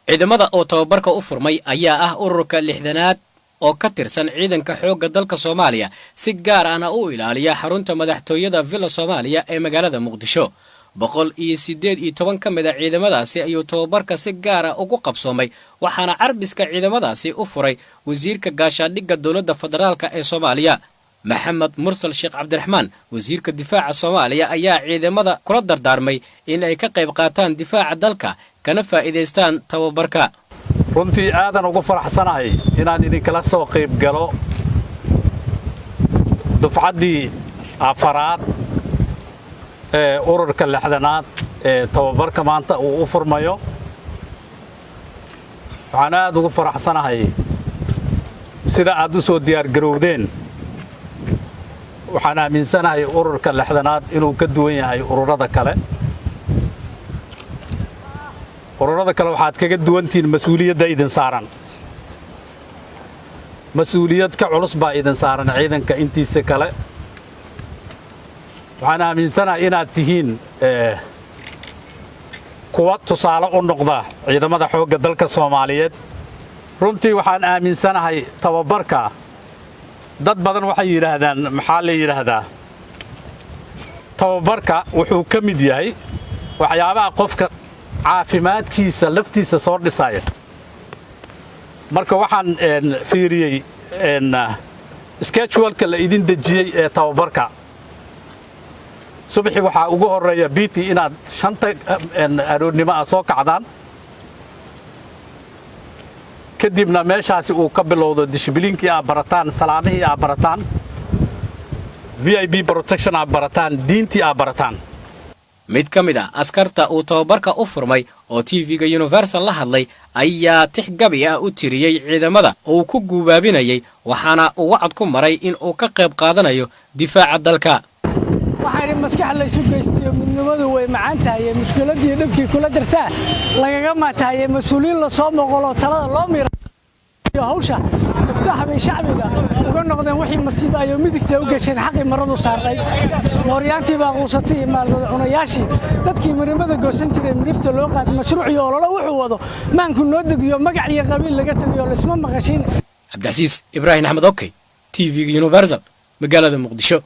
Ciidamada oo tababarka u furmay ayaa ah ururka 60aad oo ka tirsan ciidanka xoogga dalka Soomaaliya, si gaar ahna u ilaaliya xarunta madaxtooyada Villa Soomaaliya ee magaalada Muqdisho. 118 ka mid a ciidamadaasi ayuu tababarka si gaara ugu qabsoomay, waxaana carbiska ciidamadaasi u furay wasiirka gaashaandhigga dowladda federaalka ee Soomaaliya, Maxamed Mursal Sheekh Cabdiraxmaan. Wasiirka difaaca Soomaaliya ayaa ciidamada kula dardaarmay in ay ka qayb qaataan difaaca dalka, kana faa'iidaystaan tababarka. Runtii aadan ugu faraxsanahay inaan idinkala soo qayb galo dufcaddii afaraad ee ururka 60aad ee tababarka maanta uu u furmayo. Waxaan aad ugu faraxsanahay sida aad u soo diyaargarowdeen. Waxaan aaminsanahay ururka 60aad inuu ka duwan yahay ururada kale. Ururada kale waxaad kaga duwantihiin mas-uuliyadda idin saaran. Mas-uuliyad ka culus baa idin saaran ciidanka intiisa kale. Waxaan aaminsanahay inaad tihiin kuwa tusaale u noqda ciidamada xoogga dalka Soomaaliyeed. Runtii waxaan aaminsanahay tababarka, dad badan waxay yidhaahdaan, maxaa la yidhaahdaa, tababarka wuxuu ka mid yahay waxyaabaha qofka caafimaadkiisa laftiisa soo dhisaya. Marka waxaan fiiriyey schedule-ka la idin dejiyey ee tababarka. Subaxii waxaa ugu horreeya PT, inaad 5ta aroornimo ah soo kacdaan, kadibna meeshaasi uu ka bilowdo dishibiliinkii aad barataan, salaamihii aad barataan, VIP protection aad barataan, diintii aad barataan. Mid ka mid a askarta uu tababarka u furmay oo TV-ga Universal la hadlay ayaa tix gabi ah u tiriyey ciidamada oo uu ku guubaabinayay, waxaana uu wacad ku maray in uu ka qayb qaadanayo difaaca dalka. Waxaan maskax laysu geystiyo midnimadu way macaan tahay, mushkiladii dhibkii kula darsaa lagaga maatahaye, mas-uuliyiin lasoo moqoloo talada loo miira hawsha miftaax bay shacbiga uga noqdeen. Wixii masiibaayo midigta u gasheen xaqii maradu saarnay, mooryaantii baa quusatay iyo maaldada cunayaashii, dadkii marimada goosan jiray mirifta loo qaaday, mashruuc iyo ololo wuxuu wado maanku noo degiyo, magac iyo qabiil laga tegayo laysma maqashiin. Cabdicasiis Ibraahim Axmed, okay, TV-ga Universal, magaalada Muqdisho.